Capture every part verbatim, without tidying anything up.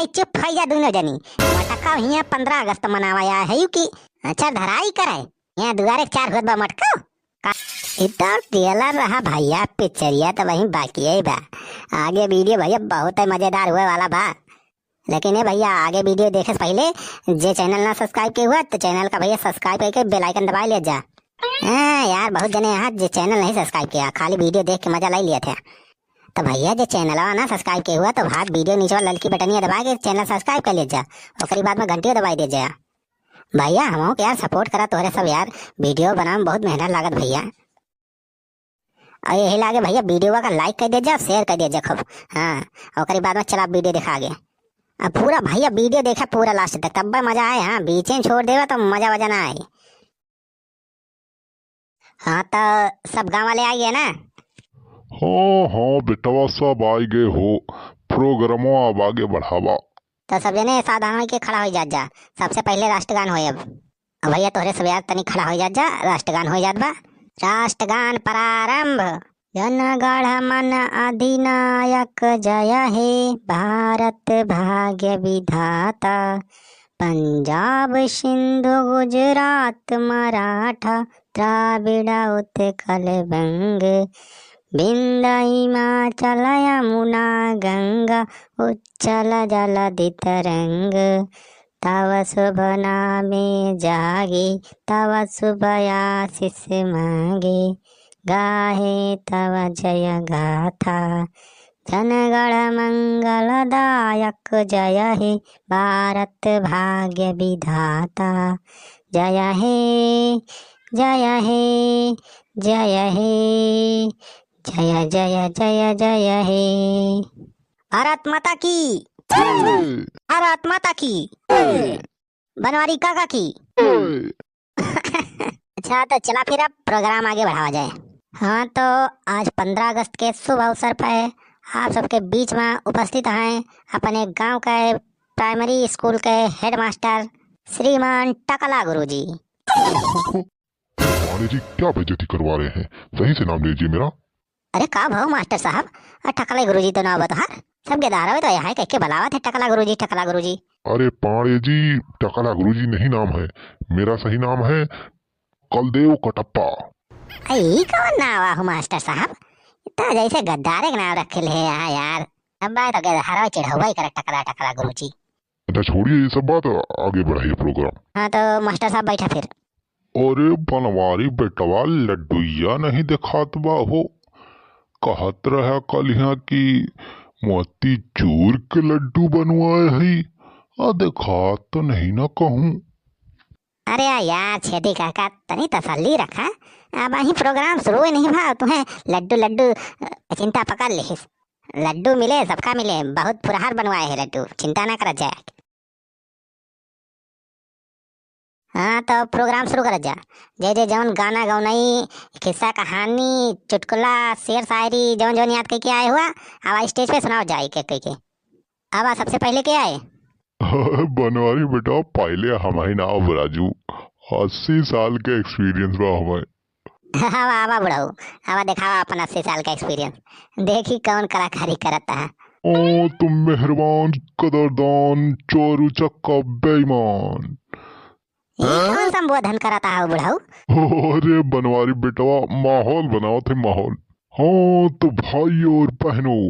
ए, चुप होइ जा दुनो जनी। मटका हियाँ पन्द्रह अगस्त मनावा आया है यू कि अचार धराई करे। हियाँ दुआरे चार होत बा मटका। का? इधर टेलर रहा भैया, पिक्चरिया तो वहीं बाकी है बा। आगे वीडियो भैया बहुत है मजेदार हुए वाला बा। लेकिन ए भैया, आगे वीडियो देखे से पहिले जे चैनल ना subscribe के हुआ तो चैनल का भैया subscribe करके bell icon दबाइ लिया जा। हाँ यार, बहुत जने यहाँ जे चैनल नहीं subscribe किया, खाली वीडियो देख के मजा लाई लिया थे। तो भैया, जे चैनलवा ना subscribe के हुआ तो भाग वीडियो नीचे वाला ललकी बटनिया दबा के चैनल subscribe कर लिया जा, ओकरी बाद में घंटियो दबाइ दिया जा। भैया, हमहू के यार support करा तोहरे सब यार, वीडियो बनावे में बहुत मेहनत लागत भैया। और यही लागे भैया, वीडियो का like कर दिया जा, share कर दिया जा खूब। हाँ, ओकरी बाद में चला वीडियो देखा आगे। अब पूरा भैया वीडियो देखा पूरा last तक, तब मजा आए। हाँ, बीचे में छोड़ देवा तो मजा वजा ना आए। हाँ, तो सब गाँव वाले आ गए ना? हाँ, हाँ, बेटवा, सब आ गए हो। प्रोग्रामो अब आगे बढ़ावा। तो सब जने सावधान होके खड़ा हो जात जा। सबसे पहिले राष्ट्रगान होए अब। अब भैया तोहरे सब यार तनी खड़ा हो जात जा, राष्ट्रगान हो जात बा। राष्ट्रगान प्रारंभ। जनगण मन अधिनायक जय हे भारत भाग्य विधाता। पंजाब सिंधु गुजरात मराठा द्राविड़ उत्कल बंग। विंध्य हिमाचल यमुना गंगा उच्छल जलधि तरंग। तव शुभ नामे जागे, तव शुभ आशीष मागे, गाहे तव जय गाथा। जनगण मंगलदायक जय हे भारत भाग्य विधाता। जय हे, जय हे, जय हे, जय, जय, जय, जय हे। भारत माता की जय। भारत माता की जय। बनवारी काका की जय। अच्छा, तो चला फिर अब प्रोग्राम आगे बढ़ावा जाए। हाँ, तो आज पन्द्रह अगस्त के शुभ अवसर पर आप सबके बीच में उपस्थित हैं अपने गांव के प्राइमरी स्कूल के हेडमास्टर श्रीमान टकला गुरुजी। अरे जी, क्या बेइज्जती करवा रहे हैं? सही से नाम लीजिए मेरा। अरे का भाव मास्टर साहब, आ, टकला गुरुजी तो नाव बा तोहार। सब गेदारवे तो यहाँ कह के बुलावत है, टकला गुरुजी, टकला गुरुजी। अरे पांड़े जी, टकला गुरुजी नहीं नाम है, मेरा सही नाम है कलदेव कटप्पा। अरे ई कौन नाव आहू मास्टर साहब? तो जैसे गद्दारे के नाव रखे ले है यहाँ यार। अब बात तो गेदहरवा चिढ़ौबा ही करे टकला टकला गुरुजी। अच्छा छोड़िए ये सब बात, आगे बढ़ाइए प्रोग्राम। हाँ तो मास्टर साहब बैठा फिर। अरे बनवारी बेटवा, लड्डुइया नहीं देखात बा हो। कहत रहा कल यहाँ की मोतीचूर के लड्डू बनवाए हई, आ देखात तो नहीं ना कहूँ। अरे यार छेदी काका, तनी तसल्ली रखा, अब अहीं प्रोग्राम शुरू ही नहीं भा, तुम्हें लड्डू लड्डू चिंता पकड़ लिहिस। लड्डू मिले, सबका मिले, बहुत फुरहार बनवाए है लड्डू, चिंता ना करा जाए। हाँ, तो प्रोग्राम शुरू करा जा। जे जे जौन गाना गौनई, किस्सा कहानी, चुटकुला, शेर शायरी, जौन जौन याद कइके आए हुआ, आवा स्टेज पे सुनाओ जाए के कइके। आवा सबसे पहले के आए? बनवारी बेटा, पहले हम ही ना, अब राजू, अस्सी साल के एक्सपीरियंस बा हमें। आवा, आवा बुढ़ऊ, आवा देखावा अपन अस्सी साल का एक्सपीरियंस। देखी कौन कलाकारी करता है। ओ तुम मेहरबान, कदरदान, चोर उचक्का, बेईमान। ये कौन संबोधन करता है बुढ़ऊ? अरे बनवारी बेटवा, माहौल बनावत है, माहौल। हाँ तो भाई और बहनों,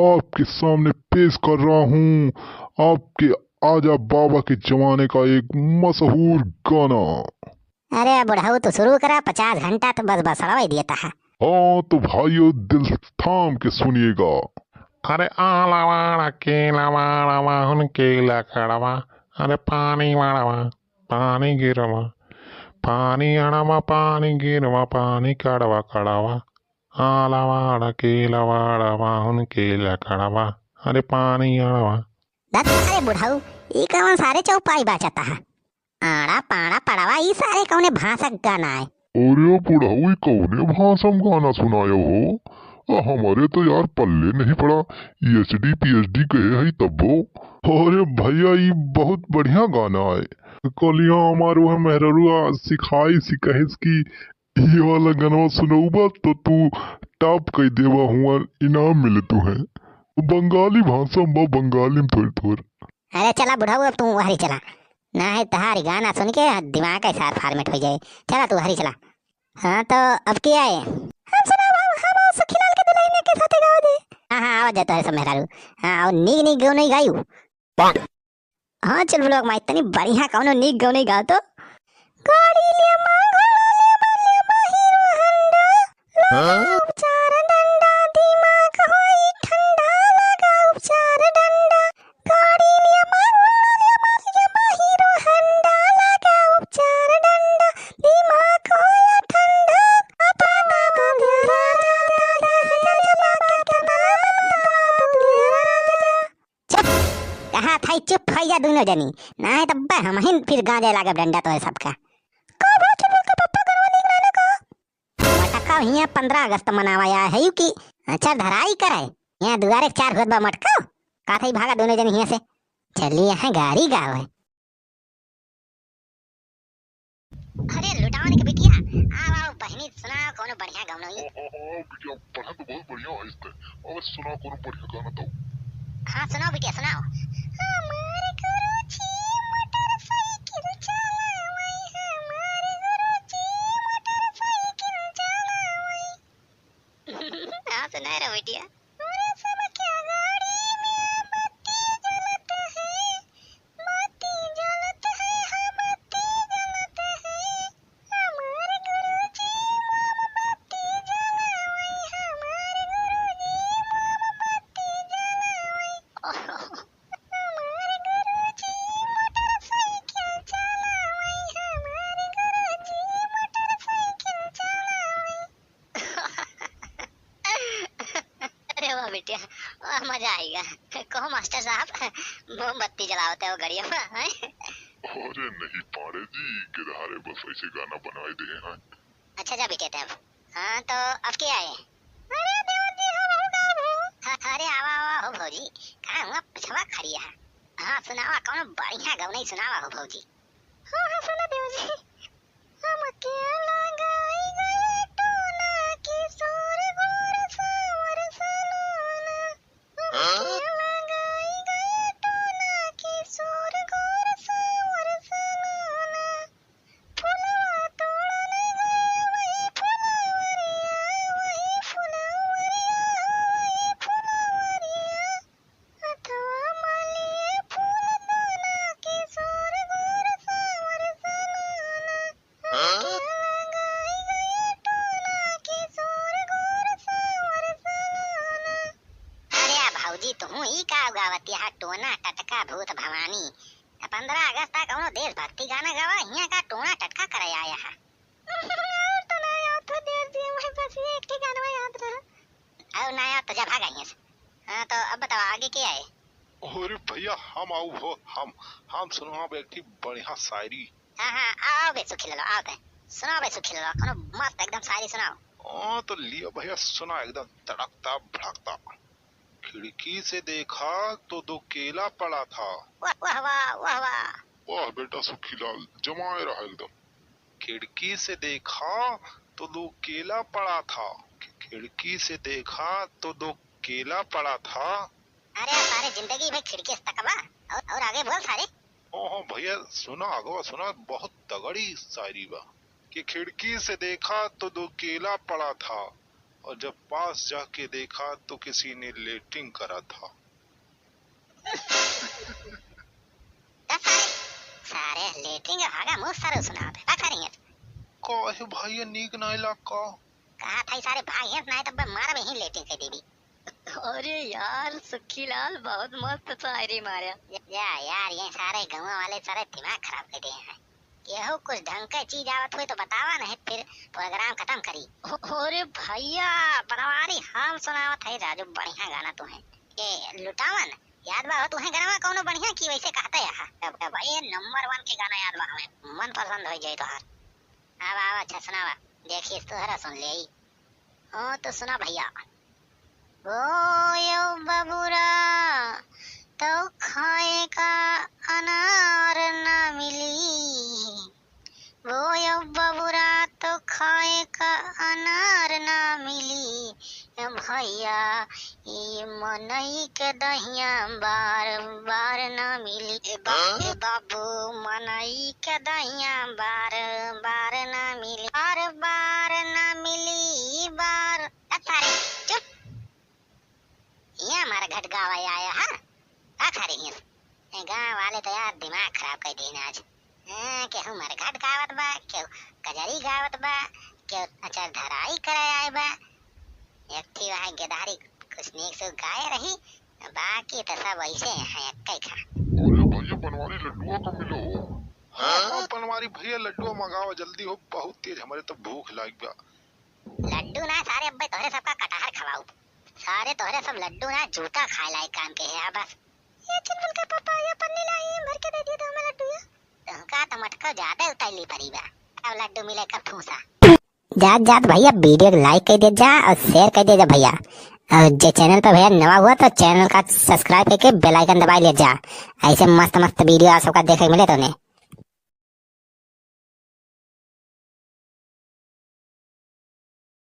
आपके सामने पेश कर रहा हूँ आपके आजा बाबा के जमाने का एक मशहूर गाना। अरे बुढ़ऊ, तू शुरू करा, पचास घंटा तो बस बसड़वा ही देता है। हाँ तो भाइयों, दिल थाम के सुनिएगा। अरे आला वाला केला वाला वाहुन केला कड़वा, अरे पानी वाला वा, पानी गिरवा, पानी अड़वा, पानी गिरवा, पानी कड़वा कड़वा, आला वाला केला वाला वाहुन केला कड़वा, अरे पानी अड़वा। दत्त, अरे बुढ़ऊ, ई कौन सारे चौपाई बाचता है? आड़ा पाड़ा पड़वा, ई सारे कौने भाषा के गाना है? अरे बुढ़ऊ, ई कौने भाषा में गाना सुनायो हो? आ, हमारे तो यार पल्ले नहीं पड़ा, एचडी पीएचडी कहे है तब्बो। अरे भैया, ई बहुत बढ़िया गाना है। कलिया हमार वह मेहररुआ सिखाई सिखाइस की ई वाला गनवा सुनउबा तो तू टॉप कई देबा, हुआ इनाम मिले तुहे। बंगाली भाषा में बा, बंगाली में थोड़ी थोड़। अरे चला बुढ़ऊ, अब तू वहरी चला, ना है तहारी गाना सुन के दिमाग का सार format हो जाए। चला तू वहरी चला। हाँ तो अब के आए? हम सुनाओ, हम, हम आओ सुखीलाल के दुल्हनिया के साथे गाओ दे। हाँ हाँ, आवाज जाता है सब मेहरारू। हाँ, और नीक नीक गौनई गायू। हाँ चुलबुलवा के माई, तनी बढ़िया कौनो नीक गौनई गाओ तो। गाड़ी लेबा, घोड़ा लेबा, लेबा हीरो होंडा, लगा हाँ? उपचार डंडा, दिमाग होई ठंडा, लगा उपचार डंडा। गाड़ी लेबा, घोड़ा लेबा, लेबा हीरो होंडा, लगा उपचार डंडा, दिमाग होई ठंडा। चुप! कहा था चुप होइ जा दुनो जनी, नाहीं त बे हमहिन फिर गाँजे लागब डंडा तोहे सबका। का भा चुलबुल के पप्पा गनवा नीक नाहीं लगा? मटका हियाँ पन्द्रह अगस्त मनावा आया है यू की अचर धराई करे, यहाँ दुआरे के चार हुअत बा मटका। का था भागा दुनो जनी हियाँ से, चली यहाँ गारी गावे। अरे लुटावन के बिटिया, आओ, आओ बहिनी, सुनाओ कौनो बढ़िया गौनई। हाँ, हाँ, हाँ, बिटिया, पढ़े तो बहुत बढ़िया है इसते। अब सुनाओ कौनो बढ़िया गाना तो। हाँ, सुनाओ बिटिया, सुनाओ। हमार गुरुजी मोटरसाइकिल चलावई, हमार गुरुजी मोटरसाइकिल चलावई। हाँ, सुनाए रहो बिटिया। तोरे सब क्या गाड़ी में बत्ती जलत है, बत्ती जलत है, हाँ, बत्ती जलत है। हमार गुरुजी मोमबत्ती जलावई, हमार गुरुजी मोमबत्ती जलावई। हमार गुरुजी मोटरसाइकिल चलावई, हमार गुरुजी मोटरसाइकिल चलावई। अरे वाह बिटिया, वाह, मजा आइगा। कहो मास्टर साहब, मोमबत्ती जलावत हो गड़िया में, हैं? अरे नहीं पाड़े जी, गिरधारे बस ऐसे गाना बनवाई दे हैं। अच्छा जा बिटिया तब। हाँ तो अब के आए? अरे देवर जी, हम हो गाँव हो। हाँ, अरे आवा, आवा हो भौजी, का हुआ पिछवा खड़ी है? हाँ सुनावा, कौनो बढ़िया गौनई सुनावा हो भौजी। हाँ, हाँ, सुना देव जी। हमके लगाई गए टोना, किशोर गोर सावर सलोना। हमके लगाई गए टोना, किशोर गोर सावर सलोना। फुलवा तोड़ने गए वही फुलवरिया, वही फुलवरिया, वही फुलवरिया। हथवा में लिए फूल दोना, किशोर गोर सावर सलोना। हाँ? हमके लगाई गए टोना, किशोर गोर सावर सलोना। अरे भौजी, तुहूँ ई का गावत यहाँ टोना टटका भूत भवानी? पन्द्रह अगस्त का कौनो देशभक्ति गाना गावा, हियाँ का टोना टटका करे आया है। और तो ना याद हो देर जी, हमारे पास ये एक ठे गानवा याद रहा। और ना याद तो जा भागा हियाँ से। हाँ, तो अब बताओ आगे के आए? अरे भैया, हम आऊ हो, हम, हम सुनाब एक ठे बढ़िया शायरी। हाँ, हाँ, आओ बे सुखी लालो, आओ बे। सुनाओ बे सुखी लालो, कोनो मस्त एकदम शायरी सुनाओ। हाँ, तो लियो भैया, सुना एकदम तड़कता भड़कता। खिड़की से देखा तो दो केला पड़ा था। वाह, वाह, वाह, वाह, वाह। वाह बेटा सुखीलाल, जमाए रहा एकदम। खिड़की से देखा तो दो केला पड़ा था। खिड़की से देखा तो दो केला पड़ा था। अरे सारे जिंदगी भर खिड़की से तकबा। और, और आगे बोल सारे। हाँ, हाँ भैया, सुना आगवा, सुना, बहुत तगड़ी शायरी बा। कि खिड़की से देखा तो दो केला पड़ा था, और जब पास जाके देखा तो किसी ने लेटरिन करा था। सारे, सारे लेटरिन के भागा मुंह सारे सुनावत है। का करेंगे? काहे भैया, नीक नाय लाग का? कहा था सारे भाग हियां से, नाय तब मारब यहीं लेटरिन कह देबी। अरे यार सुखीलाल, बहुत मस्त शायरी मारा। या, यार, ये सारे गाँव वाले सारे दिमाग खराब कर दिए हैं। केहू कुछ ढंग के चीज आवत हुई तो बतावा, नहीं फिर program खत्म करी। ओ-, अरे भैया, पटवारी हम सुनावत है राजू, बढ़िया गाना तू है। ए लुटावन, याद बा हो तुहे गाना कौनो बढ़िया की वैसे कहते यहाँ? अब, अब ये number one के गाना याद बा हमें, मन पसंद हो जाए तोहार। आवा, आवा, अच्छा सुनावा, देखिए तोहरा सुन ले। हाँ तो सुना भैया। वो यो बबुरा तो खाए का अनार ना मिली, वो यो बबुरा तो खाए का अनार ना मिली, यो भैया, ई मनई के दहिया बार बार ना मिली। ए बा-, हाँ? ए बाबू, मनई के दहिया बार बार ना मिली, बार बार ना मिली, ई बार। अरे, चुप। हियाँ मरघट गावे आया है, का खा रही है? ए, गाँव वाले तो यार दिमाग खराब कर दीन आज। हाँ, केहू मरघट गावत बा, केहू कजरी गावत बा, केहू अचरधराई करे आए बा। एक थी वहाँ गेदारी कुछ नीक से गाए रही, बाकी तो सब वैसे हैं, एक्के खा। अरे भैया, बनवारी लड्डुआ तो मिलो। हाँ, बनवारी भैया, लड्डुआ मंगावा जल्दी हो, बहुत तेज हमरे तो भूख लाग बा। लड्डू ना सारे अब्बे तोहरे सबका कटहर खवाऊ। सारे तोहरे सब लड्डू ना जूता खाए लायक काम के है, हाँ बस। ये चुलबुल का पापा, ये पन्नी लाई, भर के दे दिए तो हमें लड्डू ये। तुमका तो मटका ज्यादा उतार ली परी बा। अब लड्डू मिले कब ठूसा। जात जात भैया video के like कर दे जा और share कर दे जा भैया। और जे channel पर भैया नवा हुआ तो channel का subscribe करके bell icon दबा ले जा। ऐसे मस्त मस्त video आप सबका देखे के मिले तो ने।